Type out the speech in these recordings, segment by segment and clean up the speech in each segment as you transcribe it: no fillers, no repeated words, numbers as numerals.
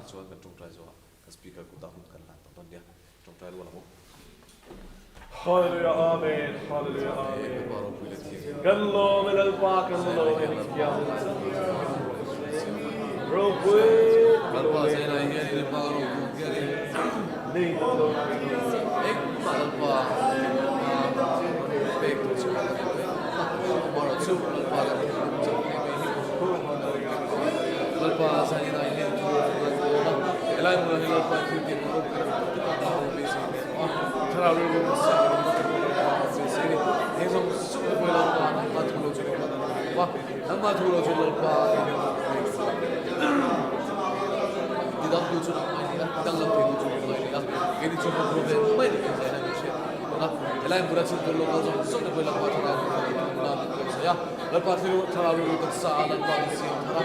Tichuan kan tawngtai zawhah kan speaker kutah hun kan hlan tawh dawn nia. Tawngtai rual ang u. Hallelujah Amen Hallelujah Amen Kan lawm e Lalpa kan lawm e Thiang Ropui Lalpa zainah hian in pa ropui hian Nei lo Engmah Lalpa pek tur chu Amara chu Lalpa kan thinlung chak thei mai hi Lalpa zainah hian thu kan dawn a helai hmunah hian Lalpa thil tih ropui tak a ho beisei hle a thlarau rilru kan siam rawng tak pawh Lalpa kan beisei a ni heng zawng zawng te pawh hi Lalpa nangmah thu lo chu engmah kan awm lo va nangmah thu lo chu Lalpa kei hian awm thei lo tidangtu chu nangmah i ni a tidanglam theitu chu nangmah i ni a keini chu hmanrua ve mai ni kan zaina min hriat thei bawk a helai hmuna chhun tur lo kal zawng zawng te pawh hi Lalpa thlarau rilru kan tumna min buatsaih a Lalpa thlarau rilru kan sa a Lalpa min siam thar a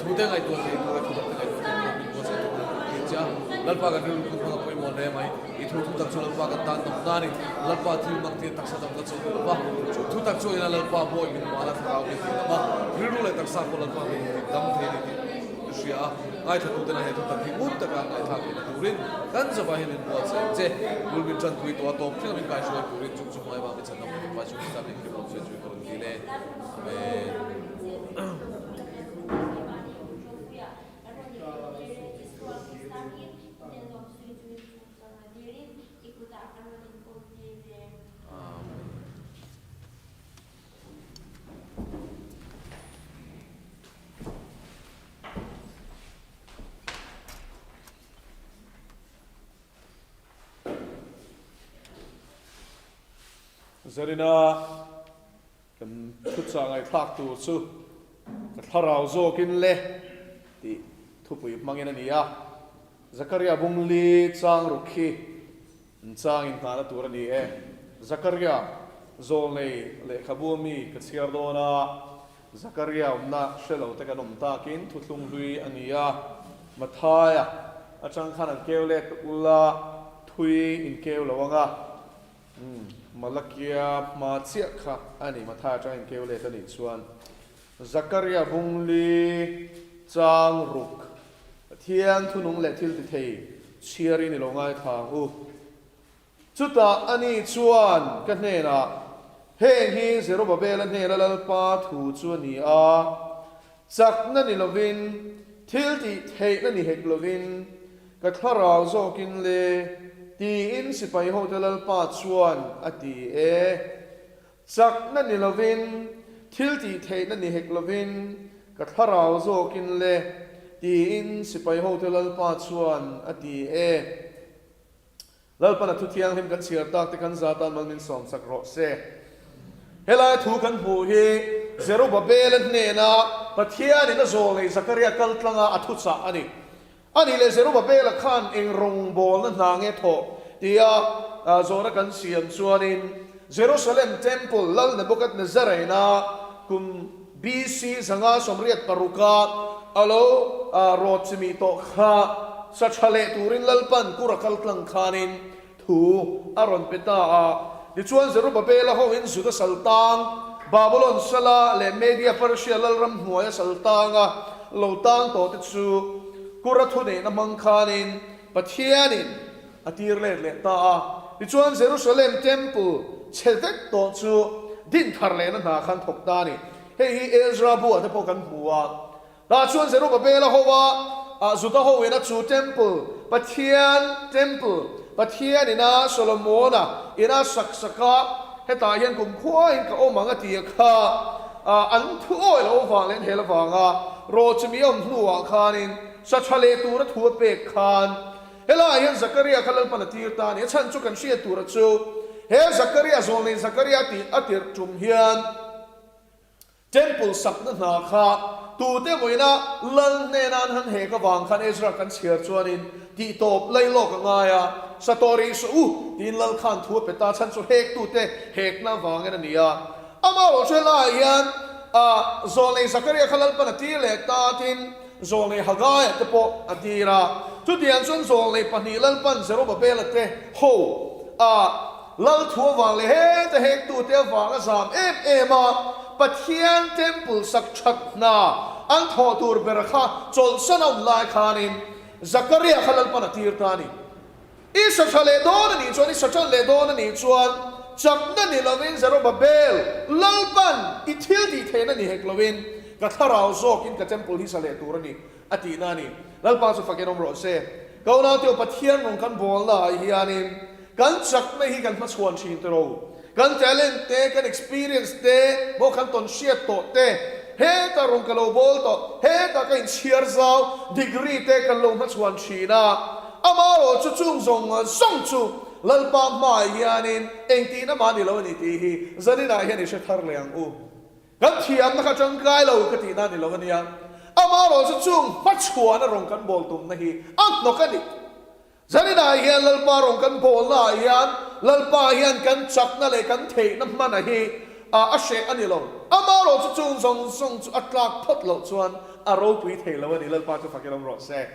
thu te ngaihtuah thei tur a thu tak te ngaihtuah thei tur min buatsaih tur kan ti che a Lalpa kan rilru put hmang a pawimawh hle mai. I thu thu tak chu Lalpa kan tan dawm ta a ni. Lalpa thil mak thil taksa dam ka chaw duh lo va, chu thu tak chu ina Lalpa bawi min hmuh a, thlarau min tih dam a, rilru leh taksa pawh Lalpa min tih dam thei a ni tih ka hria a. Ngaithlatuten a he thu tak hi ngun taka ngaihthlak theihna turin kan zavai hian min buatsaih ang che. Bul min tanpui tawh a, tawp thleng a min kaihruai turin chung chu hmai vang min chhan dam kan inpai chhung Krista min hlim lo chu chu ka rawn dil e. Amen. Amen. Zarina kan thuchah ngaihthlak tur chu ka thlarau zawkin le tih thupui hmangin a ni a. Zakaria bungli chang ruk hi an chang in nghahna tur a ni e. Zakaria zawlnei lehkhabu ami ka chhiar dawn a, Zakaria awmna hre lo te kan awm takin thuthlung hlui a ni a, Mathaia atang khan an keu let ula thui in keu lo ang a, umm Malakia hma chiah kha a ni, Mathaia atang in keu let a nih chuan Zakaria bungli chang ruk Pathian thunung leh thil tithei chhiarin i lo ngaithla ang u. Chutah ani chuan ka hnenah, Heng hi Zerubabela hnena Lalpa thu chu a ni a, chakna ni lovin, thil tih theihna ni hek lovin, ka thlarau zawkin le, tiin sipai hote Lalpa chuan a ti e. Chakna ni lovin, thil tih theihna ni hek lovin, ka thlarau zawkin le, tiin sipai hote Lalpa chuan a ti e. Lalpan a thu thianghlim kan chhiar tak te kan za tan mal min sawmsak rawh se. Helai thu kan hmuh hi Zerubabela hnena Pathianin a zawlnei Zakaria kaltlanga a thuchah a ni. A nih leh Zerubabela khan eng rawngbawlna hna nge thawh tia zawhna kan siam chuanin Jerusalem Temple Lal Nebuchadnezzar ina kum BC 586 a lo rawt chimih tawh kha sa tha leh turin Lalpan kur a kal tlang khanin thu a rawn pe ta a. Tichuan Zerubabela hoin Juda saltang, Babulon sala leh Media Persia lalram hnuaia saltanga lo tang tawhte chu Kura thuneihna hmang khanin Pathianin a tir let leh ta a. Tichuan Jerusalem Temple chhe vek tawh chu din thar lehna hna khan thawk ta a ni. Hei hi Ezra buah te pawh kan hmu a. Tah chuan Zerubabela ho a Juda ho ina chu temple, Pathian temple, Pathian ina Solomona ina sak sak a, hetah hian kum khuain ka awm ang a ti a kha, an thu awi lo avang leh an hel avanga rawh chumi a awm hnuah khanin sa tha leh tura thu a pek khan helaiah hian Zakaria kha Lalpan a tir ta a ni. A chhan chu kan hriat tura chu he Zakaria, zawlnei Zakaria tih a tirh tum hian, Temple sakna hna kha tute emaw-ina lal hnena an han hek avang khan Ezra kan chhiar chuanin tihtawp lai lawk a ngai a, sa tawh rih suh u tiin lal khan thu a pe ta chhan chu hektute hekna avangin a ni a. Amah rawh chu helaiah hian zawlnei Zakaria kha Lalpan a tir leh ta tin zawlnei Hagaia te pawh a tir a. Chutiang chuan zawlnei pahnih Lalpan Zerubabela te ho a Lal thu avang leh heta hektute avanga zam em em a, Pathian temple sak that hna an thawh tur ber kha chawlhsan a awm lai khanin. Zakaria kha Lalpan a tir ta a ni. I sa tha leh dawn a nih chuan, i sa tan leh dawn a nih chuan, chakna ni lovin Zerubbabel, Lalpan i thil tih theihna ni hek lovin, ka thlarau zawkin ka temple hi sa leh tur a ni, a tihna a ni. Lalpa chu fakin awm rawh se. Ka unaute aw Pathian rawn kan bawlna ah hianin kan chakna hi kan hmachhuan thin tawh lo. Kan talent te, kan experience te, maw kan tawn hriat tawh te, hetah rawn ka lo bawl tawh, hetah ka inchhiar zau, degree te kan lo hmachhuan thin a. Amaherawh chu chung zawng zawng chu Lalpa hmaah hianin engtihna mah ni lo a ni tih hi zaninah hian i hre thar leh ang u. Kan thiamna kha tangkai lo ka tihna ni lo a nia. Amaherawh chu chung hmachhuana rawn kan bawl tumna hi a hnawk a ni. Zaninah hian Lalpa rawn kan bawlna ah hian Lalpa hian kan chakna leh kan theihna hmana hi a hreh a ni lo. Amaherawh chu chung zawng zawng chu a tlak phawt loh chuan a ropui thei lo a ni. Lalpa chu fakin awm rawh se.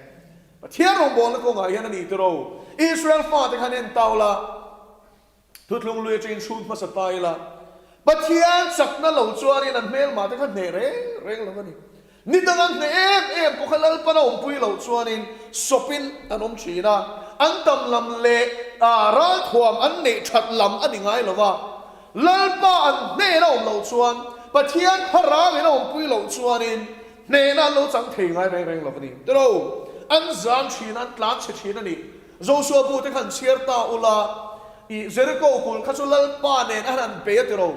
Pathian rawngbawlna kawngah hian a ni tiro. Israel fate khan en tau la, Thuthlung lui atangin chhun hmasa ta ila, Pathian chakna lo chuanin an hmelmah te kha hneh reng reng lo a ni. Ni dang an hneh em em pawh kha Lalpan a awmpui loh chuanin sawpin an awm thin a, an tam lam leh ralthuam an neih that lam a ni ngai lo va. Lalpa an hnehna awm loh chuan, Pathian thlarauin a awmpui loh chuanin hnehna an lo chang thei ngai reng reng lo a ni. Tiro, an zam thin a, an tlan chhe thin a ni. Joshua bu te khan chhiar ta ula, i Jericho kulh kha chu Lalpa nen a han bei a tiro.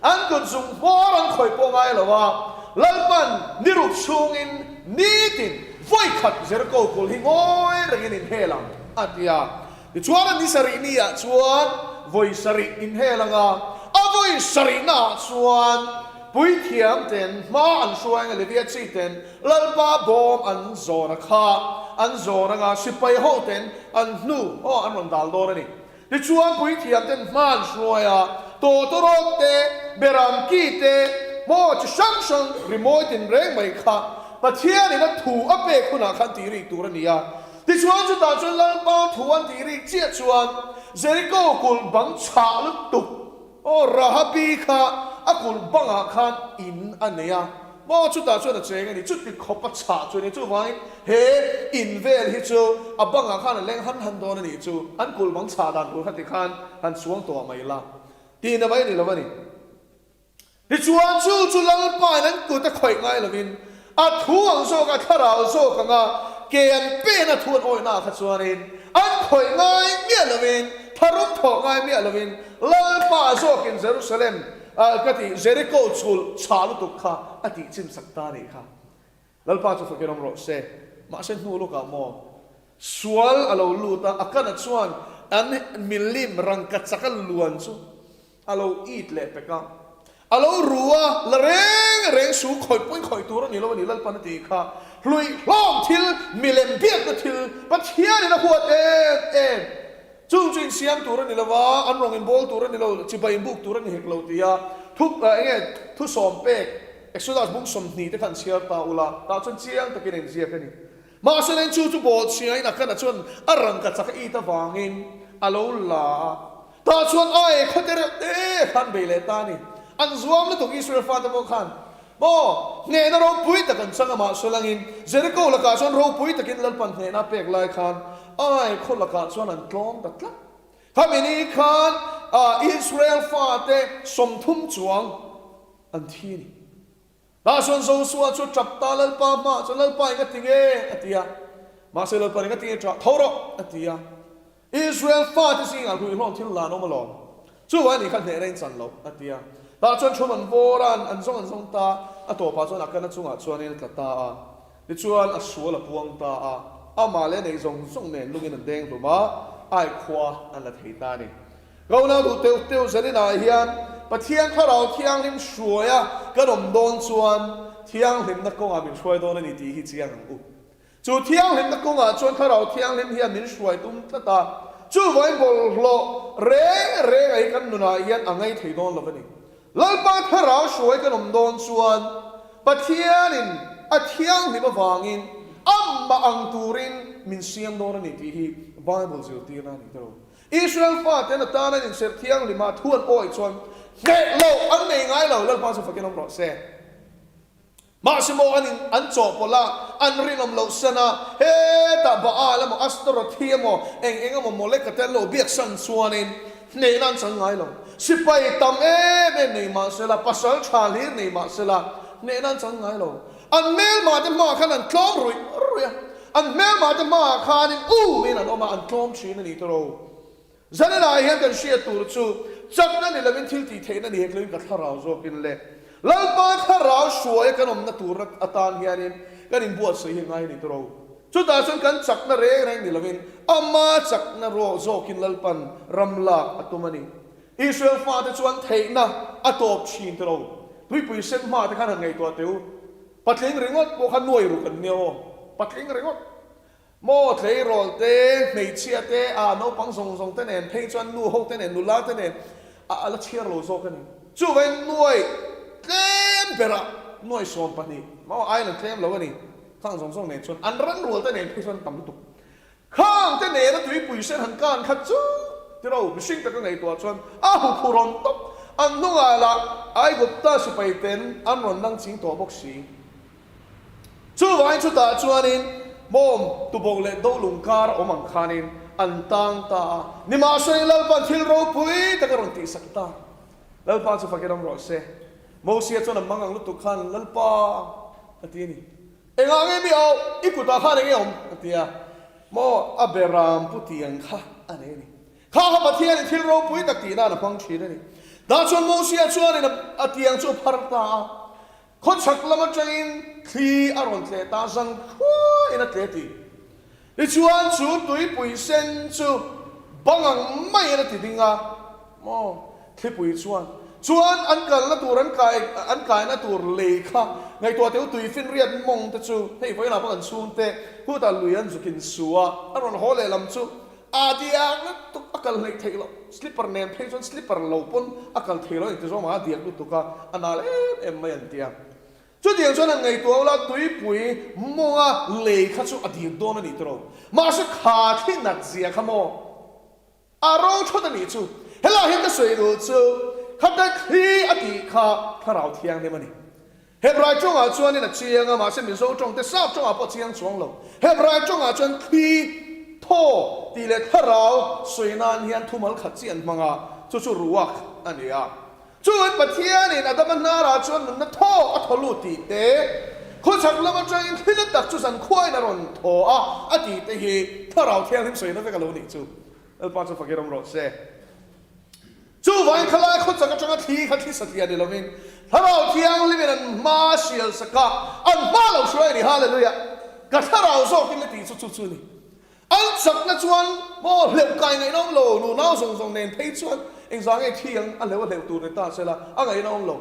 An kut zung hmawr an khawih pawh ngai lo a, Lalpan ni ruk chhungin nitin vawi khat Jericho kulh hi ngawi rengin inhel ang a ti a. Tichuan a ni sarih ni ah chuan vawi sarih inhel ang a, a vawi sarihna ah chuan puithiam ten hma an hruai ang a, Levia chi ten Lalpa bawm an zawn a kha an zawn anga sipai ho ten an hnu aw an rawn dal dawn a ni. Tichuan puithiam ten hma an hruai a, tawtawrawt te, beram ki te, maw chi hrang hrang rimawi tinreng mai kha Pathian in a thu a pek hunah khan tih rik tur a ni a. Tichuan chutah chuan Lalpa thu an tih rik chiah chuan Jeriko kulh bang chhah lutuk Aw, Rahabi kha a kulh bangah khan in a nei a, maw chutah chuan a cheng a ni, chuti khawp a chhah chu a ni, chuvangin he in vel hi chu a bangah khan a leng han han dawn a nih chu, an kulh bang chhah dan tur kha ti khan han chuang tawh mai la, tihna mai a ni lo a ni. Tichuan chu chu Lalpain an kut a khawih ngai lovin A thu ang zawk, a thlarau zawk anga ke an pen a thu an awihnaah kha chuanin an khawih ngai miah lovin, tharum thawh ngai miah lovin Lalpa zawkin Jerusalem ka tih Jeriko chhulh chhah lutuk kha a tih chimsak ta nih kha. Lalpa chu fakin awm rawh se. Mahse hnu lawkah maw sual a lo lut a, Akana chuan an milim rangkachak a luan chu A lo it leh pek a, a lo ru a, la reng reng su khawih pawi khawih tur a ni lo a ni Lalpan a tih kha. Hluih hlawm thil, milem biakna thil, Pathianin a huat em em. Chung chu insiam tur a ni lo va, an rawng inbawl tur a ni lo, chibai inbuk tur a ni hek lo tia thu eng nge thusawm pek Exodus bung 20 te kha an chhiar ta ula, tah chuan chiang takin a inziak a ni. Mahse leng chu chu bawlchhiain a kana chuan a rangka chak a it avangin a lo la a. Tah chuan ae khaw te reuh te khan bei leh ta a ni. An zuam lutuk Israel fate pawh khan, Maw, hnehna ropui tak an chang a, mahse langin Jeriko lakah chuan ropui takin Lalpan hnehna a pek lai khan ae khaw lakah chuan an tlawm ta tlat. Khami ni khan Israel fate 30 chuang an thi a ni. Tah chuan Josua chu tap ta Lalpa hmaah chuan, Lalpa eng a ti nge? a ti a. Mahse Lalpa eng a ti nge ṭah? Tho rawh! a ti a. Israel fate zingah hluihlawm thil lan awm alawm. Chuvai nih kha hnehna in chan loh, a ti a. Tah chuan thum an vawr a, an zawng an zawng ta. A tawpah chuan Akana chungah chuanin a tla ta a. Tichuan a sual a puang ta a. Amah leh a neih zawng zawng nen lungin an deng hlum a, Ai khua an la thei ta a ni. Kauna duh teuh teuh zaninah hian Pathian Thlarau Thianghlim hruaia kan awm dawn chuan thianghlimna kawngah min hruai dawn a ni tih hi chiang ang u. Chu thianghlimna kawngah chuan Thlarau Thianghlim hian min hruai tum tlat a, chuvangin bawlhhlawh reng reng a hi kan nunah hian a ngai thei dawn lo a ni. Lalpa Thlarau hruai kan awm dawn chuan Pathianin a thianghlim avangin amah ang turin min siam dawn a ni tih hi Bible zirtirna a ni tawh. Israel faten atan an inserh thianghlim a, thu an awih chuan hneh loh an nei ngai lo, Lalpa chu fakin awm rawh se. Mahse maw an in an chawhpawlh a, an rinawm loh san a, hetah Baal emaw Astaroth hi emaw eng eng emaw Molek-a te an lo biak san chuanin hnehna an chang ngai lo. Sipai tam em em nei mahsela, pasal tha hlir nei mahsela hnehna an chang ngai lo. An hmelmah te hmaah khan an tlawm ruih ruih a, an hmelmah te hmaah khanin umin an awm a, an tlawm thin a ni tawh. Zanilai hian kan hriat tur chu chakna ni lovin thil tih theihna ni hek lovin ka thlarau zawkin le Lalpa thlarau hruaia kan awmna tur atan hianin kan inbuatsaih hi ngai a ni tawh. Chutah chuan kan chakna reng reng ni lovin ama chakna rawh zawkin Lalpan ram lak a tum a ni. Israel fate chuan theihna a tawp thin tawh. Tuipui sen hma te khan han ngaihtuah teh u. Patling ringawt pawh kha nuai ruk an nia aw. Patling ringawt. Maw tleirawl te, hmeichhia te, a naupang zawng zawng te nen phei chuan nu ho te nen, nula te nen a a la chhiar lo zawk a ni. Chuvangin nuai tlem berah nuai 12, maw aiin an tlem lo a ni, khang zawng zawng nen chuan an ranrual te nen phei chuan an tam lutuk. Khang te nena tuipui sen han kan khat chu tiro mihring taka ngaihtuah chuan a huphurh rawn tawp. An hnungah lah Aigupta sipai ten an rawn nang ching tawh bawk si. Chuvangin chutah chuanin bawm tubawk leh dolung kar awm ang khanin an tang ta a, nimahsela Lalpa'n thil ropui tak a rawn tihsak ta. Lalpa chu fakin awm rawh se. Mosia chuan a mang ang lutuk khan, Lalpa, a ti a ni. Engah nge mi au? I kutah khan enge awm? a ti a. Maw, a beram pu tiang kha a nei a ni. Kha kha Pathianin thil ropui tak tih nan a hmang thin a ni. Tah chuan Mosia chuanin a tiang chu a phar ta a. Khawchhak lam atangin thli a rawn tleh ta zan khuain a tle tih. Tichuan chu tuipui sen chu bang ang maiin a ti ding a, maw? Thlipui chuan chuan an kalna tur an kai an kaina tur lei kha ngaihtuah teu tuifinriat mawng te chu hei vawiinah pawh kan chhungte khutah lui an zukin su a, a rawn haw lehlam chu A diak lutuk a kal hleih theih loh, slipper nen phei chuan slipper lo pawn a kal thei lo engti zawng mah a diak lutuk a, a nal em em mai an ti a. Chutiang chuan an ngaihtuah ula tuipui mawnga lei kha chu a dir dawn a nih tawh lo. Mahse kha thli nat zia kha maw a ro thawt a nih chu. Helaiah hian ka sawi duh chu khata thli a tih kha thlarau thianghlim a ni. Hebrai tawngah chuanin a chiang a, mahse Mizo tawng te Sap tawngah pawh a chiang chuang lo. Hebrai tawngah chuan thli, thaw tih leh thlarau sawi nan hian thumal khat chi an hmang a, chu chu ruach a ni a. Chuan Pathianin Adama hnarah chuan nunna thaw a thaw lut tih te, khawchhak lam atangin thli na tak chu zankhuain a rawn thaw a, a tih te hi thlarau thianghlim sawina vek a lo nih chu. Lalpa chu fakir awm rawh se. Chuvangin khalai khawchak atanga thli kha thli satliah ni lovin Thlarau Thianghlimin an hma sial sak a, an hma lo hruai a ni. Hallelujah! Ka thlarau zawkin la tih chu chu chu a ni. An chakna chuan maw hleuh kai ngaihna awm lo, nunau zawng zawng nen phei chuan engzah nge thi ang a hleuh a hleuh tur ni ta sela a ngaihna awm lo.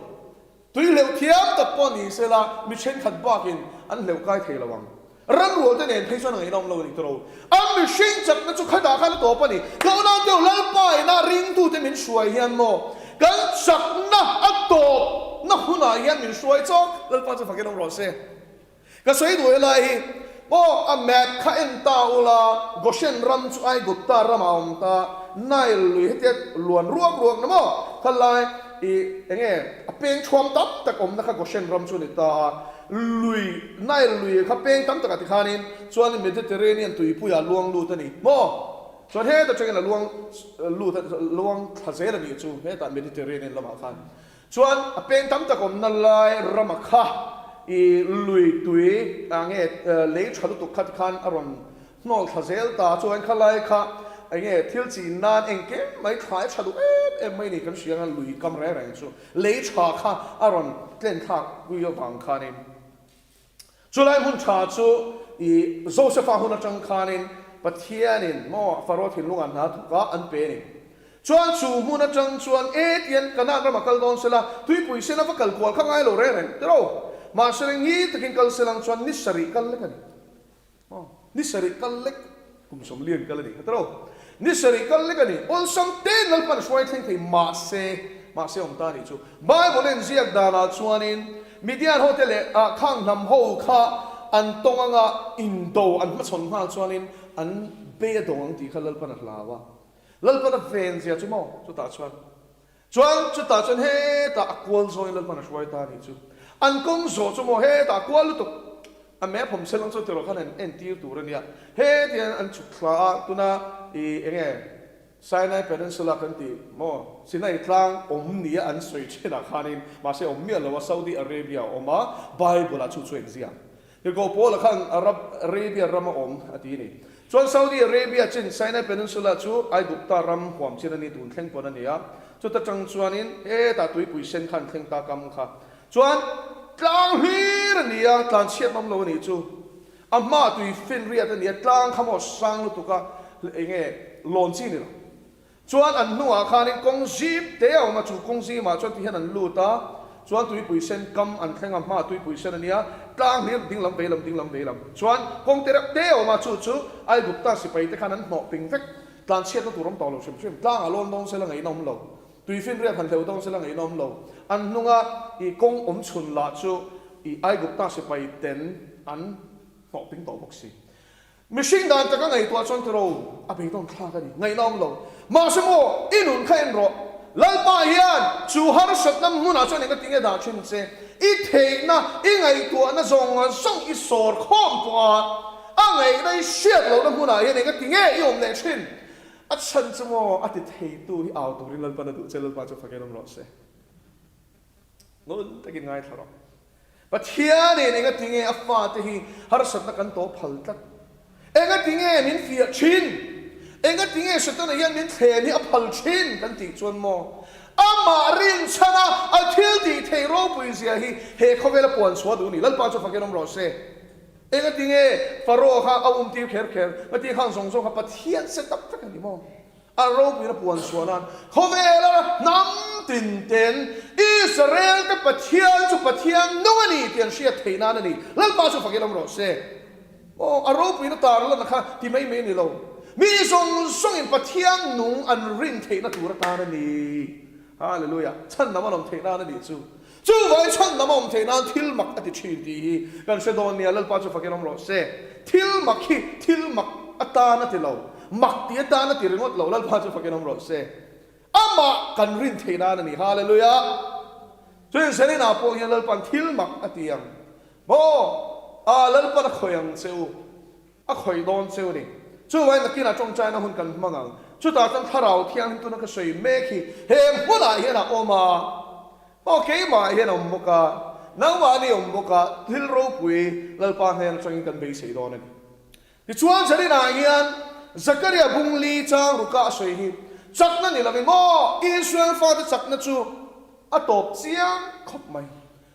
Tui hleuh thiam tak pawh ni sela mi thenkhat bakin an hleuh kai thei lo ang. Ranrual te nen phei chuan a ngaihna awm lo a ni tawh. An mihring chakna chu khatah khan a tawp a ni. Hlauhna deuh Lalpa ina ringtute min hruai hian maw kan chakna a tawpna hunah hian min hruai chawk. Lalpa chu fakin awm rawh se. Ka sawi duh helai hi maw a map kha en ta ula Goshen ram chu Aigupta ramah a awm ta, Nile lui hetia luan ruak ruak na maw khalai i enge a peng thuam tam tak awmna kha Goshen ram chu a ni ta a, lui Nile lui kha peng tam takah tikhanin chuan Mediterranean tuipuiah a luang lut a ni maw chuan heta tangin a luang lut a luang thla zel a nih chu hetah Mediterranean lamah khan. Chuan a peng tam tak awmna lai rama kha i lui tui ah nge lei tha lutuk kha tikhan a rawn hnawl thla zel ta. Chuan kha lai kha enge thil chin nan engkim mai thlai tha duh em em mai ni kan hria ang a, lui kam reng reng chu lei tha kha a rawn tlen thlak pui avang khanin Chulai hmun tha chu i Josefa hun atang khanin Pathianin maw Pharaoh thinlungah hna thawk a an pe a ni. Chuan chu hmun atang chuan e tian Kanaan ramah kal dawn sela, tuipui sena va kal kual kha ngai lo reng reng tiro. Mahse ngi takin kal selang chuan ni sarih kal lek a ni. Aw, ni sarih kal lek, kum sawmlian kal a ni kha tawh. Ni sarih kal lek a ni, awlsam tein Lalpan hruai thleng thei mahse, mahse awm ta a nih chu. Bible en ziak danah chuanin Midian hote leh ah khang hnam ho kha an tawng anga indo an hmachhawn nghal chuanin an bei a dawng ang tih kha Lalpan a hlau a. Lalpan a ven zia chu maw chutah chuan. Chuan chutah chuan hetah a kual zawngin Lalpan a hruai ta a nih chu. An kawng zawh chu maw hetah kual lutuk a map awm sel ang chuan tiraw khan an entir tur a nia. Hetiang an chhuk thla a, tuna ih eng nge Sinai Peninsula kan tih maw Sinai tlang awm nia an sawi thinah khanin mahse awm miah lo a Saudi Arabia a awm a, Bible ah chu chu engzia Tirhkoh Paula khan Arab Arabia rama awm a ti a ni. Chuan Saudi Arabia chin Sinai Peninsula chu Aigupta ram huam chin a ni tun thleng pawn a ni a. Chuta tang chuanin hetah tuipui sen khan thleng ta kam kha. Chuan tlang hlir a ni a, tlan chhiat awm lo a nih chu. A hmaah tui finriat a ni a, tlang kha maw sang lutuk a, enge lawn chi a ni lo. Chuan an hnuah khanin kawng zim te a awm a, chu kawng zimah chuan tihian an lut a, chuan tuipui sen kam an thleng a, hmaah tuipui sen a nia, tlang hlir ding lam vei lam ding lam vei lam. Chuan kawng te reuh te a awm a, chu chu Aigupta sipai te khan an hnawh ping vek, tlan chhiatna tur awm tawh lo hrim hrim, tlangah lawn dawn sela ngaihna awm lo, tuifinriat han hleuh dawn sela ngaihna awm lo, an hnunga i kawng awm chhun lah chu i Aigupta sipai ten an hnawh ping tawh bawk si. Mihring dan taka ngaihtuah chuan tiro a beidawn thlak a ni, ngaihna awm lo. Mahse maw, i nun kha en rawh. Lalpa hian chu harsatna hmunah chuan enga tinge dah thin che? I theihna, i ngaihtuahna zawng zawng i sawr khawm tawh a, a ngaihna i hriat lohna hmunah hian enga tinge i awm leh thin? A chhan chu maw, a ti theitu hi au turin Lalpa'n a duh che, Lalpa chu fakin awm rawh se. Ngun takin ngaithla rawh. Pathianin engatinge a fate hi harsatna kan tawh phal tlat? Engatinge min fiah thin? Engatinge Setana hian min thlem hi a phal thin kan tih chuan maw? Amah rinchhana a thil tih theih ropui zia hi he khawvela puan chhuah duh a ni. Lalpa chu fakin awm rawh se. Engatinge Pharaoh kha a umtir kher kher? Ngati khang zawng zawng kha Pathian se tak vek a ni maw? A ropuina puan chhuah nan khawvela hnam tin ten Israel te Pathian chu Pathian nung a ni tih an hriat theih nan a ni. Lalpa chu fakin awm rawh se. Aw, a ropuina tar lanna kha ti mai mai a ni lo. Mi zawng zawngin Pathian nung an rin theihna tur atan a ni. Hallelujah! Chhandam an awm theih nan a nih chu. Chuvangin chhandam a awm theih nan thil mak a ti thin tih hi kan hre dawn nia, Lalpa chu fakin awm rawh se. Thil mak hi thil mak atan a ti lo, mak tih atan a ti ringawt lo, Lalpa chu fakin awm rawh se. Amah kan rin theih nan a ni, Hallelujah! Chuan Selena pawh hian Lalpa'n thil mak a ti ang maw? Aa Lalpa'n a khawih ang che u. A khawih dawn cheu a ni. Chuvangin nakinah tawngtaina hun kan hmang ang. Chutah chuan Thlarau Thianghlim tuna ka sawi mek hi he hmunah hian a awm a, aw keimah hian a awm bawk a, nangmahni awm bawk a, thil ropui Lalpa hnen atangin kan beisei dawn a ni. Tichuan Zaninah hian Zakaria bungli chang ruka a sawi hi chakna ni lovin maw Israel fate chakna chu a tawp chiang khawp mai.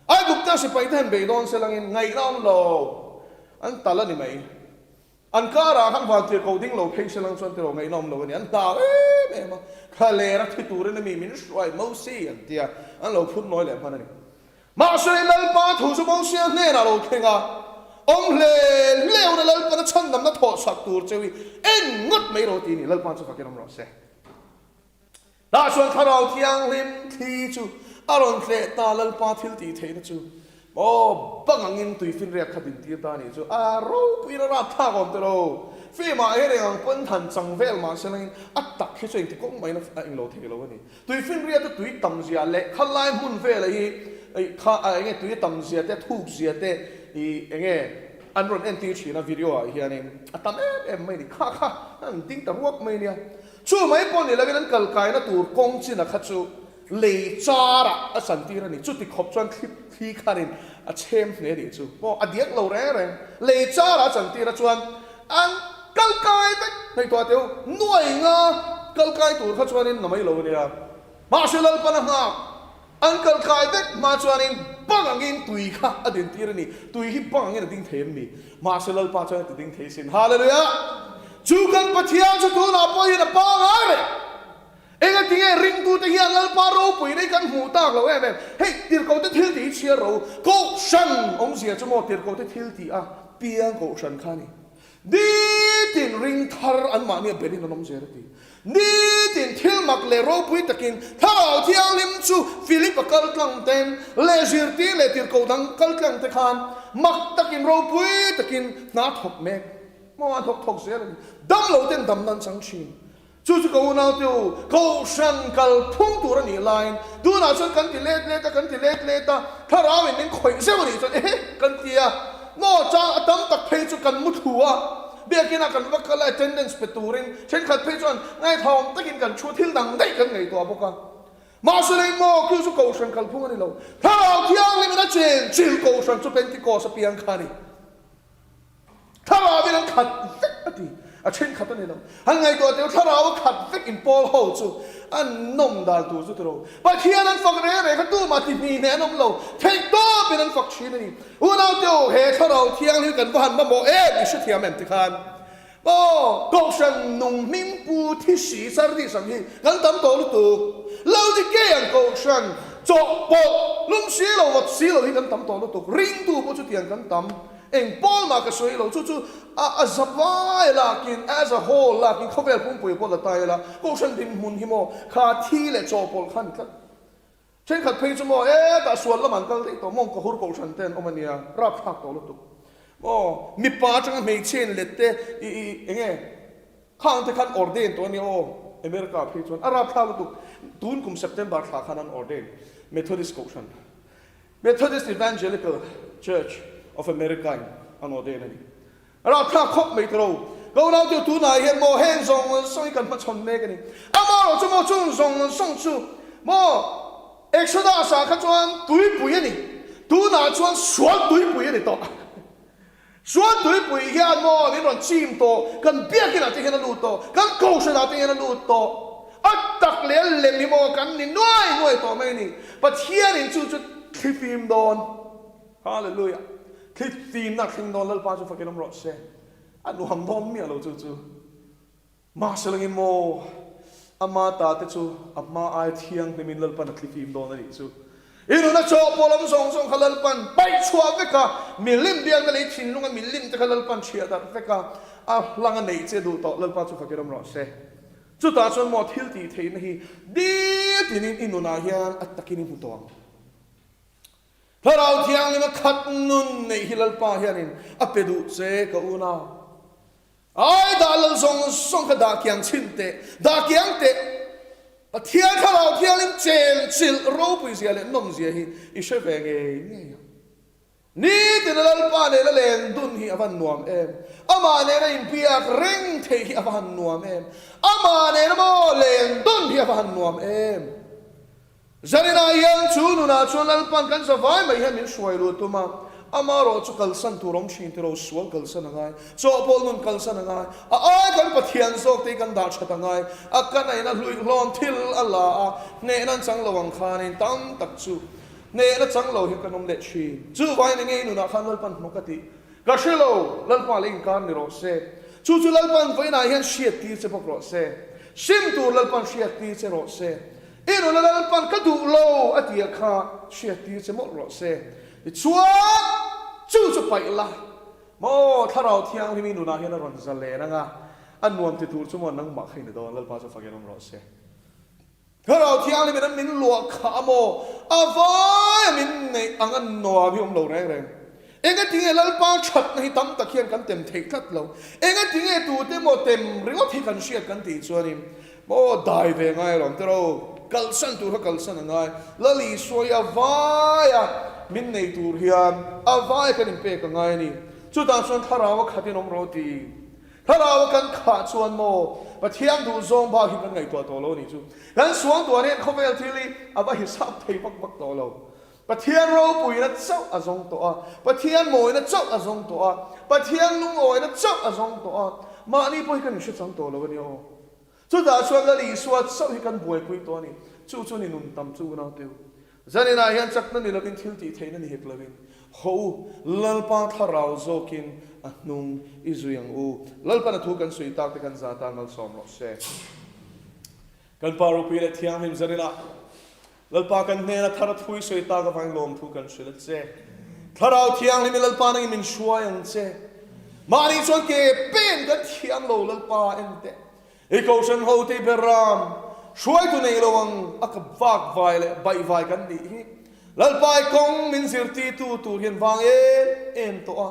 Aigupta sipai te han bei dawn se langin ngaihna awm lo an tal a ni mai. An karah khan vantir ko ding lo phei se lang chuan tiraw ngaihna awm lo a ni. An hlau em em a, thla lera thi turin a mi min hruai Mosi an ti a, an lo phut nawi leh hman a ni. Mahse Lalpa thu chu Mosia hnenah lo thleng a, awm hle hle hun a Lalpan a chhandamna thawhchak tur cheu hi en ngawt mai ro ti a ni. Lalpa chu fakin awm rawh se. Tah chuan Thlarau Thianghlim thli chu a rawn tleh ta, Lalpa thil tih theihna chu maw bang angin tuifinriat kha dintir ta anih chu a ropuiin a rapthlak awm tawh lo. Film-ah hian eng ang pawn han chang vel mah se langin a tak hi chu engti kawng mahin a englo thei lo a ni. Tuifinriat a tui tam zia leh kha lai hmun velah hi kha eng nge tui a tam zia te a thuk zia te ih eng nge an rawn entir thin a video ah hianin a tam em em mai a ni. Kha kha an ding ta ruak mai nia. Chu mai pawh ni lovin an kal kaina tur kawng china kha chu lei charah a chantir a ni. Chuti khawp chuan thli thli khanin a chhem hle nih chu maw a diak lo reng reng. Lei charah a chantir a chuan an kal kai vek ngaihtuah teh u. Nuai nga kal kai tur kha chuanin na mai lo a nia. Mahse Lalpan a nghak. An kal kai vek hma chuanin bang angin tui kha a dintir a ni. Tui hi bang angin a ding thei em ni? Mahse Lalpa chuan a ti ding thei sin. Hallelujah! Chu kan Pathian chu tunah pawh hian a pangai reng. Engatinge ringtute hian Lalpa ropui nei kan hmuh tak lo em em? Hei, tirhkohte thil tih hi chhiar ro. Kohhran awmzia chu maw tirhkohte thil tih a piang kohhran kha a ni. Nitin ring thar anmahni a belin an awm zel a ti. Nitin thil mak leh ropui takin Thlarau Thianghlim chu Philip-a kal tlang ten leh zirtir leh tirhkoh dang kal tlang te khan mak takin ropui takin hna thawk mek maw an thawk thawk zel a ni. Damlo ten damna an chang thin. Chu chu ka unaute u, Kohhran kal phung tur a nih laiin tunah chuan kan ti let let a, kan ti let let a, thlarauin min khawih zeuh a nih chuan ehe kan ti a, maw chang a tam tak phei chu kan mu thlu a, biakinah kan va kal a attendance pe turin thenkhat phei chuan ngaithawm takin kan thu thil dang daih kan ngaihtuah bawk a. Mahse lei maw chu chu Kohhran kal phung a ni lo, Thlarau Thianghlimin a chen chil Kohhran chu Pentecost apiang kha a ni. Thlarauin an khat vek a ti. A thenkhat a ni lo. Han ngaihtuah teh u, thlarau a khat vek in pawl ho chu an nawm dan tur chu ti lo. Pathian an fak reng reng kha tumah ti hni hneh an awm lo. Theih tawpin an fak thin a ni. Unaute u, he thlarau thianghlim kan va han mamawh em i hrethiam em tikhan Aw, Kohhran nung hming pu thi si Sardis ang hi kan tam tawh lutuk. Laodikei ang Kohhran chawhpawlh lum si lo vawt si lo hi kan tam tawh lutuk. Ringtu pawh chutiang kan tam. Eng pawl mah ka sawi lo, chu chu a a zavai lakin, as a whole lakin khawvel pumpui pawh la ta ila, Kohhran dinhmun hi maw kha thi leh chawhpawlh kha a ni tlat. Thenkhat phei chu maw e tah sual lam an kal daih tawh mawng ka hur kohhran te an awm a nia, rapthlak tawh lutuk. Maw mipa atanga hmeichhe in let te i i enge khang te khan ordain tawh a nia aw, America ah phei chuan a rapthlak lutuk. Tun kum September thla khan an ordain Methodist kohhran, Methodist Evangelical Church of America in an ordain a ni. Rapthlak khawp mai tawh. Ka unau te tunah hian maw heng zawng zawng hi kan hmachhawn mek a ni. Amaherawh chu maw chung zawng zawng chu maw Exodus ah kha chuan tuipui a ni. Tunah chuan sual tuipui a ni tawh. Sual tuipui hian maw min rawn chim tawh, kan biakinah te hian a lut tawh, kan kohhranah te hian a lut tawh. A tak leh a lem hi maw kan ni nuai nuai tawh mai a ni. Pathianin chu chu thlifim dawn. Hallelujah! Thli fimna thleng dawn Lalpa chu fakin awm rawh se. A nuam dawn miah lo chu chu. Mahse langin maw ama ta te chu a hma ai thianghlimin Lalpan a thli fim dawn a nih chu. I nuna chaw pawh lam zawng zawng kha Lalpan paih chhuah vek a, milim biakna lei thinlunga milim te kha Lalpan chhiah darh vek a, a hlang a neih che duh tawh Lalpa chu fakin awm rawh se. Chutah chuan maw thil tih theihna hi dîtinin i nunah hian a takin i hmu tawh ang. Thlarau Thianghlim a khat nun neih hi Lalpa hianin a pe duh che ka unau. Ai dah lal zawng zawng kha dah kiang chhin teh, dah kiang teh. Pathian Thlarau Thianghlim chen chilh ropui zia leh nawm zia hi i hre ve ngei ngei ang. Nitin a Lalpa nena len dun hi a van nuam em. Amah nena inbiak reng theih hi a va han nuam em. Amah nena maw len dun hi a va han nuam em. Zaninah hian chu nunah chuan Lalpan kan zavai mai hian min hruai luh tum a, ama erawh chu kalsan tur awm thin tilo, sual kalsan a ngai, chawhpawlh nun kalsan a ngai, a ai kan Pathian zawk te hi kan dah that a ngai, a ka naihna hluihlawn thil a la a, hnehna an chang lo ang khanin tam tak chu hnehna chang lo hian kan awm leh thin. Chuvangin enge i nunah khan Lalpan hnawk a tih? Ka hre lo, Lalpa leh inkar ni rawh se. Chu chu Lalpan vawiinah hian hriattir che bawk rawh se. Sim tur Lalpan hriattir che rawh se. I nuna Lalpan ka duh lo a tia kha hriattir che mawlh rawh se. Tichuan, chu chu paih la, maw Thlarau Thianghlim i nunah hian a rawn zalen ang a, a nuam ti tur chu maw nangmah kha i ni dawn, Lalpa chu fakin awm rawh se. Thlarau Thianghlim in a min luah khah a maw, a vaia min neih ang a nuam hi awm lo reng reng. Engatinge Lalpa thatna hi tam tak hian kan tem theih tlat lo? Engatinge tute maw tem ringawt hi kan hriat kan tih chuanin maw dai ve ngai alawm te ro, kalsan tur kha kalsan a ngai. Lal Isua hi a vaia min nei tur hian a vaia kan inpek a ngai a ni. Chutah chuan thlarau a khatin awm rawh ti. Thlarau a kan khah chuan maw Pathian duhzawng bak hi kan ngaihtuah tawh lo a nih chu. Kan suangtuah hian khawvel thil hi a va hisap thei vak vak tawh lo. Pathian ropuina chauh a zawng tawh a, Pathian mawina chauh a zawng tawh a, Pathian lungawina chauh a zawng tawh a, mahni pawh hi kan inhre chang tawh lo a nia aw. Chutah chuan Lal Isua chauh hi kan buaipui tawh a ni. Chu chu ni nun tam chu unau teu. Zaninah hian chakna ni lovin thil tih theihna ni hek lovin, haw u, Lalpa thlarau zawkin a hnung i zui ang u. Lalpan a thu kan sawi tak te kan za tan malsawm rawh se. Kan Pa ropui leh thianghlim zaninah Lalpa kan hnena thar a thui sawi tak avangin lawmthu kan hrilh a che. Thlarau Thianghlim i Lalpa nangin min hruai ang che. Mahni chuan ke pen kan thiam lo Lalpa en teh. I kohhran ho te i ber ram hruaitu nei lo ang a ka vak vai leh baih vai kan nih hi. Lalpa i kawng min zirtirtu tur hian vang em em tawh a.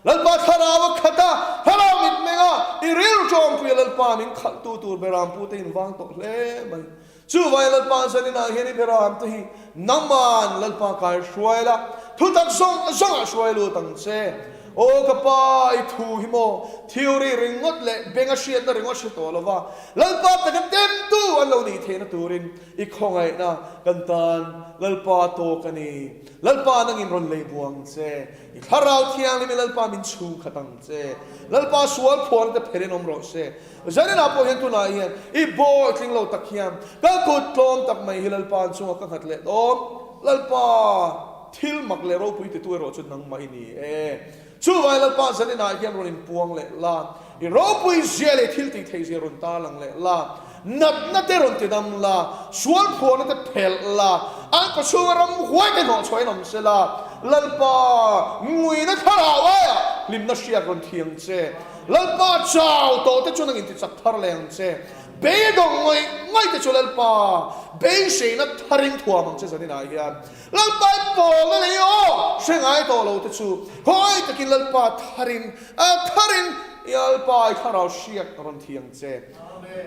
Lalpa thlarau a khat a, thlarau mitmeng a, i rilru ṭawngpui a Lalpa min khalhtu tur Beram pute in vang tawh hle mai. Chuvai Lalpa zaninah hian i Beram te hi nangman Lalpa kai hruai la, thutak zawng zawngah hruai lut ang che. Aw ka pa, i thu hi maw theory ringawt leh benga hriatna ringawt hre tawh lova Lalpa taka temtu an lo nih theihna turin i khawngaihna kan tan Lalpa tawk a ni. Lalpa nangin rawn lei buang che. I thlarau thianghlim i Lalpa min chhungkhat ang che. Lalpa sual phuahna te phelhin awm rawh se. Zaninah pawh hian tunah hian i bawi tling lo tak hian ka kut tlawm tak mai hi Lalpa an chungah ka nghat leh dawn. Lalpa, thil mak leh ropui titu erawh chu nangmah i ni e. Chuvai Lalpa zaninah hian rawn inpuang leh la, i ropui zia leh thil tih theih zia rawn tarlang leh la, natna te rawn tidam la, sual phuahna te phelh la, an kawchhunga ramhuai te hnawhchhuahin awm se la, Lalpa, nguina thlarau aiah hlimna hriak rawn thiang che. Lalpa chau tawh te chu nang intichak thar leh ang che. Beidawng ngawih ngawih te chu Lalpa beiseina tharin thuam ang che zaninah hian. Lalpa i pawlna leh i aw hre ngai tawh lo te chu khawi takin Lalpa tharin a tharin i Lalpa i thlarau hriak rawn thi ang che.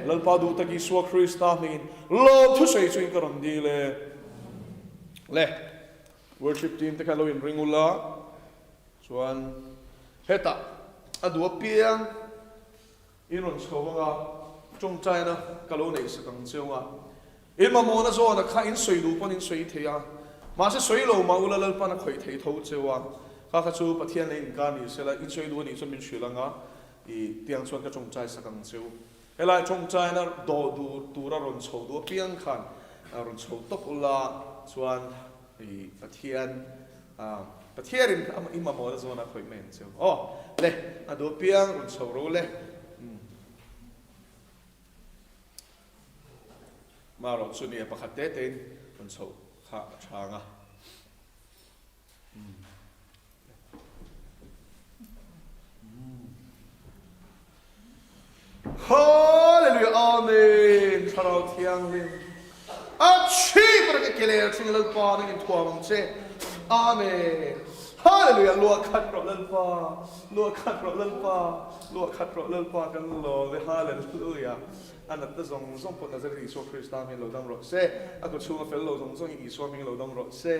Lalpa duh tak Isua Krista hmingin lawm thusawi chuin ka rawn dil e. Le worship team te kha lo inring ula. Chuan hetah a duh apiang in rawn chho anga tawngtaina ka lo neih sak ang cheu a. In mamawhna zawna kha in sawi duh pawn in sawi thei a, mahse sawi lo mah ula Lalpan a khawih thei tho cheu a. Kha kha chu Pathian leh inkar ni sela in sawi duh anih chuan min hrilh anga i tiang chuan ka tawngtai sak ang cheu. Helai tawngtaina dawh duh tura rawn chho duh apiang khan rawn chho tawp ula chuan i Pathian Pathianin i mamawhna zawn a khawih mai ang che u. Aw le, a duh apiang rawn chho ro le. Marawh chu nia pakhat te tein rawn chhoh kha a chhang a. Hallelujah Amen Thlarau Thianghlim a chhip reng e keler thleng Lalpa nang in thuam ang che Amen Hallelujah luah khat rawh Lalpa luah khat rawh Lalpa luah khat rawh Lalpa kan lawm e Hallelujah a natna zawng zawng pawh Nazareth Isua Krista hming lo dam rawh se a kut chhunga fel lo zawng zawng in Isua hming lo dam rawh se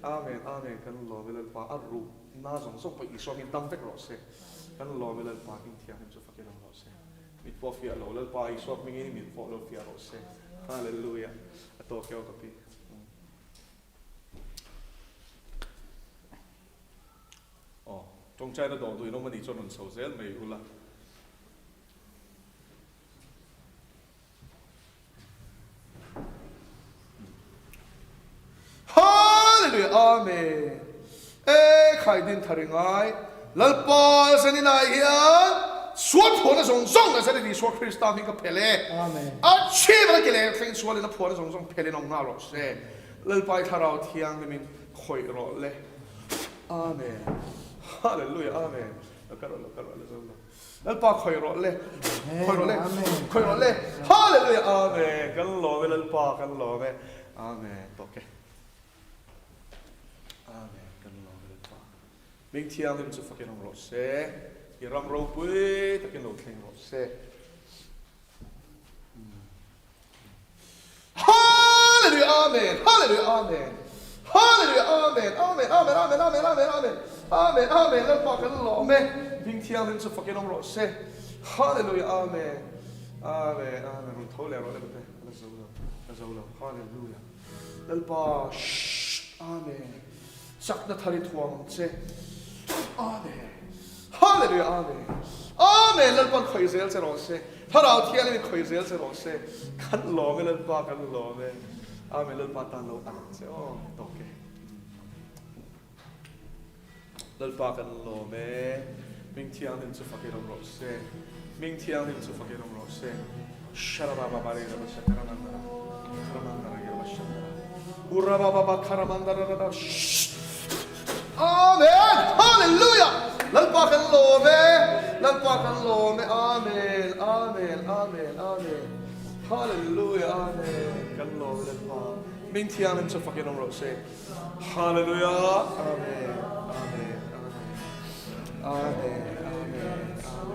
Amen Amen kan lawm e Lalpa a ruh na zawng zawng pawh Isua hming dam vek rawh se. Kan lawm i Lalpa hming thianghlim chu fakin awm rawh se. Mit pawh fiah lo Lalpa Isua hmingin mit pawh lo fiah rawh se. Hallelujah. A tawk e aw ka pi. Aw, tawngtaina dawh duhin awm anih chuan rawn chho zel mai ula. Hallelujah Amen E khai din thar i ngai Lalpa zaninah hian sual phuahna zawng zawng Nazareth Isua Krista hming ka phel e A chhim a ke leh thleng sualin a phuahna zawng zawng phelin awm nghal rawh se Lalpa i thlarau thianghlimin khawih rawh le Amen Hallelujah Amen Lo kal rawh lo kal rawh la zo lo. Lalpa khawih rawh le, khawih rawh le, khawih rawh le, Hallelujah, Amen, kan lawm e Lalpa, kan lawm e, Amen, tawk e, Amen, kan lawm e Lalpa. Hming thianghlim chu fakin awm rawh se, i ram ropui takin lo thleng rawh se. Hallelujah Amen Hallelujah Amen Hallelujah Amen Amen Amen Amen Amen Amen Amen Amen Amen Lalpa kan lawm e Hming thianghlim chu fakin awm rawh se Hallelujah Amen Amen Amen Rawn tho leh rawh le bate la zo lo la zo lo Hallelujah Lalpa Shh Amen Chakna thar i thuam ang che Amen Hallelujah Amen Amen Lalpan khawih zel che rawh se Thlarau Thianghlim in khawih zel che rawh se Kan lawm e Lalpa kan lawm e Amen Lalpa tan lo ang che aw tawk e Lalpa kan lawm e Hming Thianghlim chu fakin awm rawh se Hming Thianghlim chu fakin awm rawh se Sharabababare-rabasakaramandara Karamandara-yarabashandara Urabababakaramandararara Amen! Hallelujah! Lalpa kan lawm e! Lalpa kan lawm e! Amen! Amen! Amen! Amen! Hallelujah! Amen! Kan lawm e Lalpa. Hming thianghlim chu fakin awm rawh se. Hallelujah! Amen! Amen! Amen! Amen Amen Amen Amen Amen Amen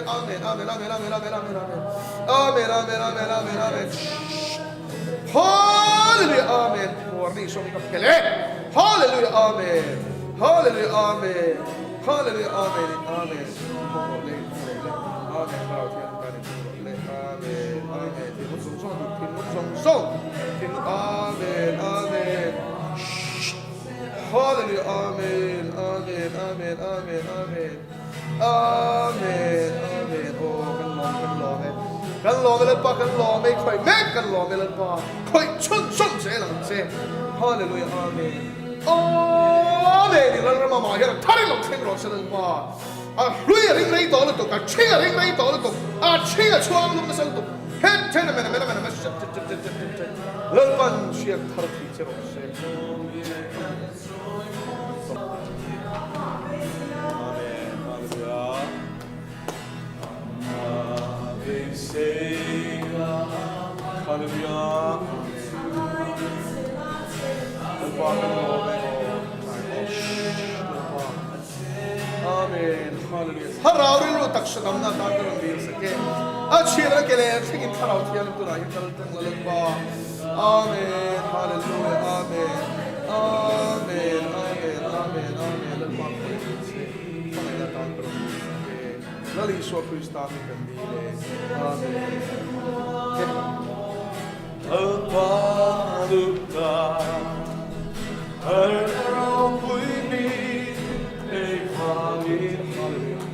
Amen Amen Amen Amen Amen Amen Amen Amen Hallelujah Amen Phuarni sawm hi ka phel e Hallelujah Amen Hallelujah Amen Hallelujah Amen Amen Hawng rawh le hawng rawh le Amen Thlarau Thianghlim tan in hawng rawh le Amen Amen Thinlung zawng zawng a duh thinlung zawng zawng thinlung Amen Amen Shh Hallelujah Amen Amen Amen Amen Amen Amen Amen Aw kan lawm kan lawm e kan lawm e Lalpa kan lawm e khawih mek kan lawm e Lalpa khawih chhun chhun zel ang che Hallelujah Amen Amen i Lalrama mah hian a thar in lo thleng rawh se Lalpa a hlui a ring rei tawh lutuk a ṭhing a ring rei tawh lutuk a ṭhing a chhuang lum nasa lutuk het then amen amen amen amen shet shet shet shet shet shet Lalpan hriat thar thei che rawh se. Amen. Hallelujah. Hallelujah. Lalpa kan lawm e aw. Amen. Hallelujah. Thlarau rilru taksa damna atan ka rawn dil sak e. A chhir a ke leh thlengin Thlarau Thianghlim tunah hian kal tlang la Lalpa. Amen Hallelujah Amen Amen Amen Amen Amen Lalpa khawi ang che hmangaihna tan ka rawn dil sak e Lal Isua Krista mi kan dil e Amen Ke Lalpa duhta Har ropui mi ei vangin Hallelujah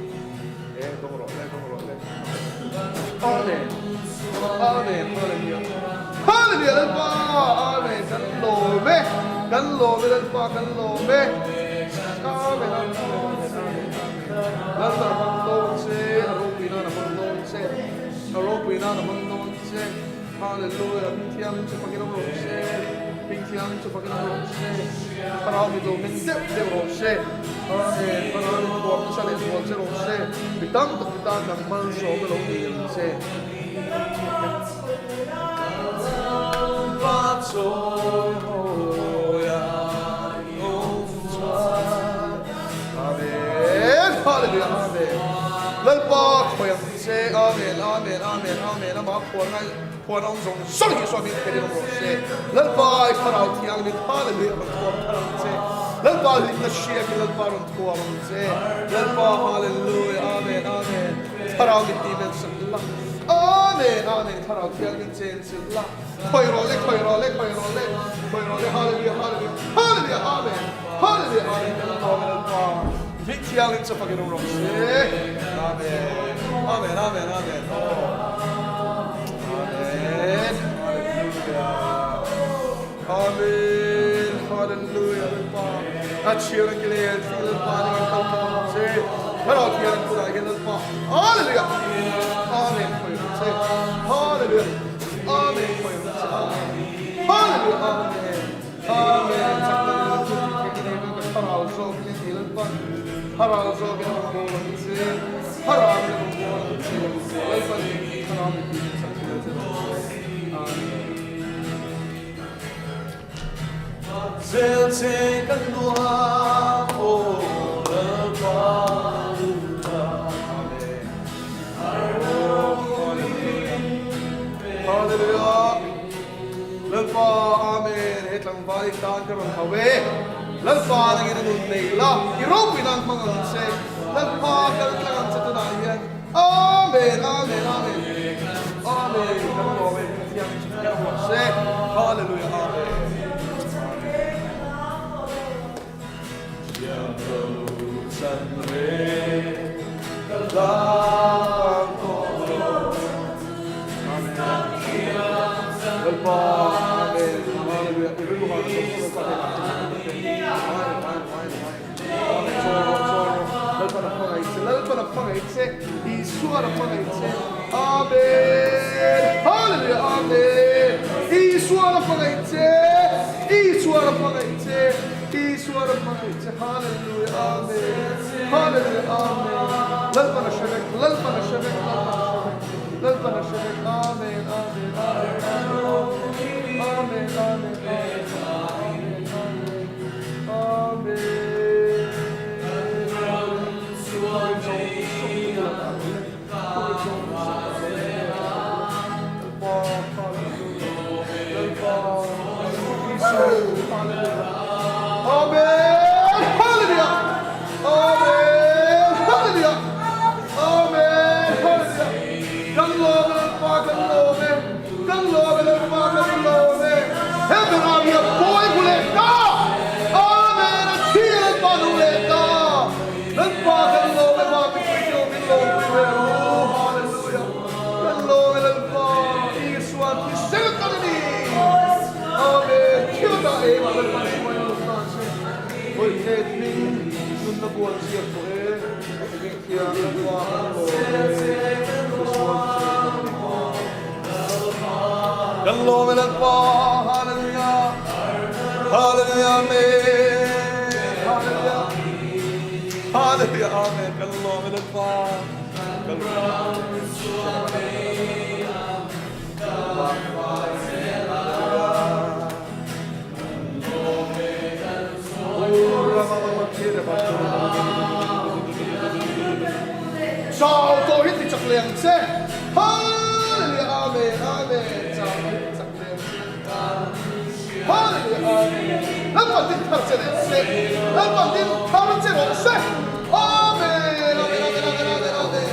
E dawng rawh le dawng rawh le Amen Amen Hallelujah Hallelujah Lalpa Amen kan lawm e kan lawm e Lalpa kan lawm e Amen Amen Amen Amen Lalpa a hmang dawn che a ropui nan a hmang dawn che a ropui nan a hmang dawn che Hallelujah Hmingthiang chu fakin awm rawh se Hmingthiang chu fakin awm rawh se Thlarau mit lo meng deuh deuh rawh se Amen Thlarau in thuam nasa leh zual che rawh se Mi tam tak mi tan dang malsawmna lo ni ang che Amen Hallelujah Amen Lalpa khawi ang che Amen Amen Amen Amen Amah phuan ngai Phuan awm zawng zawng hi Isua min phelin awm rawh se. Lalpa i Thlarau Thianghlim Hallelujah rawn thuam thar ang che. Lalpa hlimna hriakin Lalpa rawn thuam ang che. Lalpa Hallelujah Amen Amen Thlarau min tih melh sak la. Amen Amen Thlarau Thianghlim chen chilh la. Khawi rawh le khawi rawh le khawi rawh le khawi rawh le Hallelujah Hallelujah Hallelujah Amen Hallelujah Amen Kan lawm e Lalpa Hming Thianghlim chu fakin awm rawh se. Amen Amen Amen Amen Aw. Amen. Hallelujah. Amen. Hallelujah. Lalpa. A chhir a kile thi Lalpa ni kan kal tlang ang che. Thlarau thian tunah hian Lalpa. Hallelujah. Amen. Khawi ang che. Hallelujah. Amen. Khawi ang che. Amen. Hallelujah. Amen. Amen. Chakna ni lo chu tih theih nei ka thlarau zawk in ti Lalpa. Thlarau zawk in a rawn bawl ang che. Thlarau in a rawn bawl ang che. Lalpa ni thlarau mi tih sak zel che rawh se. Amen. Zel che kan nuam aw Lalpa duhta. Amen. Oh, hallelujah. Hallelujah. Lalpa Amen he tlangval i tan ka rawn hau e Lalpa nangin a nun nei la i ropui nan hmang ang che Lalpa kal tlang ang che tunah hian Amen Amen Amen Amen kan lawm e Pathian in chhun rawh se Hallelujah Amen Amen Thiam lo chan re ka hlang tawh lo. Lalpa Amen Hallelujah i rilru hah na zawng zawng Lalpa hnenah che chhan che Amen Amen Amen Amen chaw rawh chaw rawh Lalpan a hmangaih che Lalpan a hmangaih che Isuan a hmangaih che Amen Hallelujah Amen Isuan a hmangaih che Isuan a hmangaih che Isuan a hmangaih che Hallelujah Amen Hallelujah Amen Lalpan a hre vek Lalpan a hre vek Lalpan a hre vek. Lalpan a hre vek. Amen Amen Amen Amen Amen Amen Amen Amen Amen Amen Hallelujah Amen Hallelujah Amen Hallelujah Kan lawm e Lalpa kan lawm e Kan lawm e Lalpa kan lawm e He berah hi a pawi hmu leh ta Amen a thi e Lalpa nu leh ta Lalpa kan lawm e Van mipui te awm in lawmpui ve ru Hallelujah Kan lawm e Lalpa Isua thisen kan a ni Amen Thil dah engah Lalpa hruai lo ta che Vawihneh hming nunna buan ziak tawh e Hming thiang Lalpa kan lawm e Misual thisen kan a ni Kan lawm e Lalpa Hallelujah Hallelujah Amen Hallelujah Hallelujah Amen Kan lawm e Lalpa Kan Chau tawh hi ti chak leh ang che. Hallelujah Amen Amen Chau tawh hi ti chak leh ang che. Hallelujah Amen Lalpan din thar che leh se. Lalpan din thar che rawh se. Amen Amen Amen Amen Amen Amen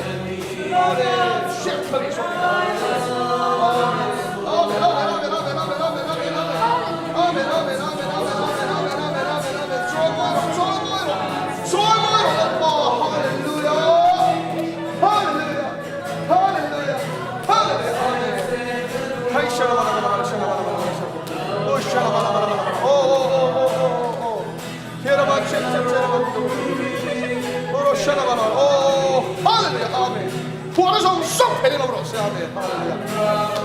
Amen Hriat thar i hrawk Amen Amen Amen Amen Amen Amen Amen Amen Amen Amen Amen Amen Amen Amen Amen Amen Amen Amen Chawi mawi rawh Chawi mawi rawh Chawi mawi rawh Lalpa Hallelujah Hallelujah Hallelujah Hallelujah Amen Thai shala bala bala bala shala bala bala bala shala Oh shala bala bala bala bala Oh oh oh oh oh oh oh Kera ba che che che ba Oro shala bala Oh Hallelujah Amen Phuah zawng zawng thei lo rawh se Amen Hallelujah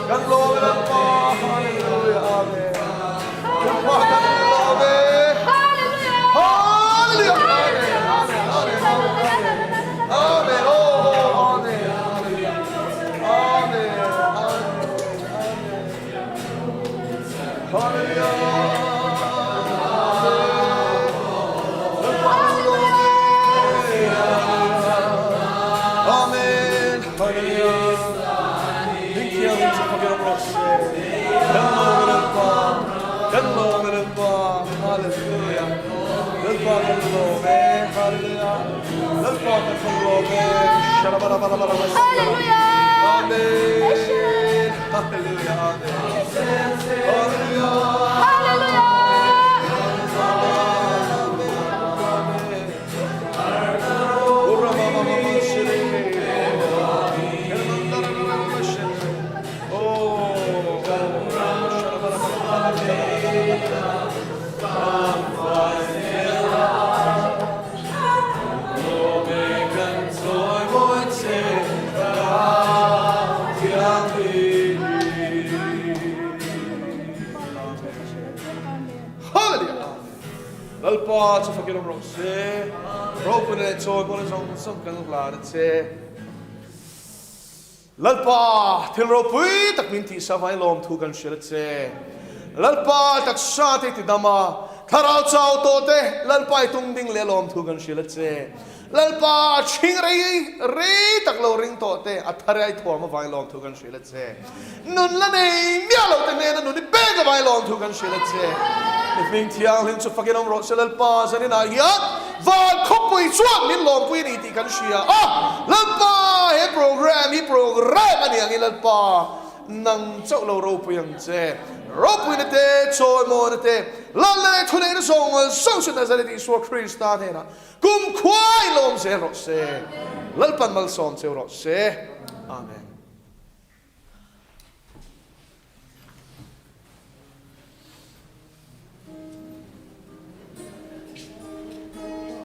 Kan lawm e Lalpa Hallelujah Amen Lalpa kan lawm e Hallelujah Amen Amen Amen Amen Amen Oh oh Amen Hallelujah Amen Amen Amen Hallelujah Amen Lalpa kan lawm e Amen Hallelujah Hmingthiangin chu fak rawh rawh se Kan lawm e Lalpa Kan lawm e Lalpa Hallelujah Lalpa kan lawm e Hallelujah Lalpa kan lawm e Shalabarabarabara Amen Hallelujah Amen Hallelujah Hallelujah. Lalpa chu fakin awm rawh se. Ropuina leh chawimawina zawng zawng kan hlan a che. Lalpa, thil ropui tak min tihsa vai lawmthu kan hrilh a che. Lalpa, taksa te ti dam a, thlarau chau tawh te Lalpa i tung ding leh lawmthu kan hrilh a che. Lalpa, a chhing rei rei tak lo ring tawh te a thar ai thuam a vai lawmthu kan hrilh a che. Nun la nei miah lo te hnena nun i pek a vai lawmthu kan hrilh a che. Mi hming thianghlim chu fakin awm rawh se Lalpa zaninah hian van khawpui chuan min lawmpui a ni tih kan hria a. Lalpa he program hi program a ni angin Lalpa nang chauh lo ropui ang che. Ropuina te, chawimawina te, Lalna leh thuneihna zawng zawng chu Nazareth Isua Krista hnenah kum khuai lawm zel rawh se. Lalpan malsawm cheu rawh se. Amen.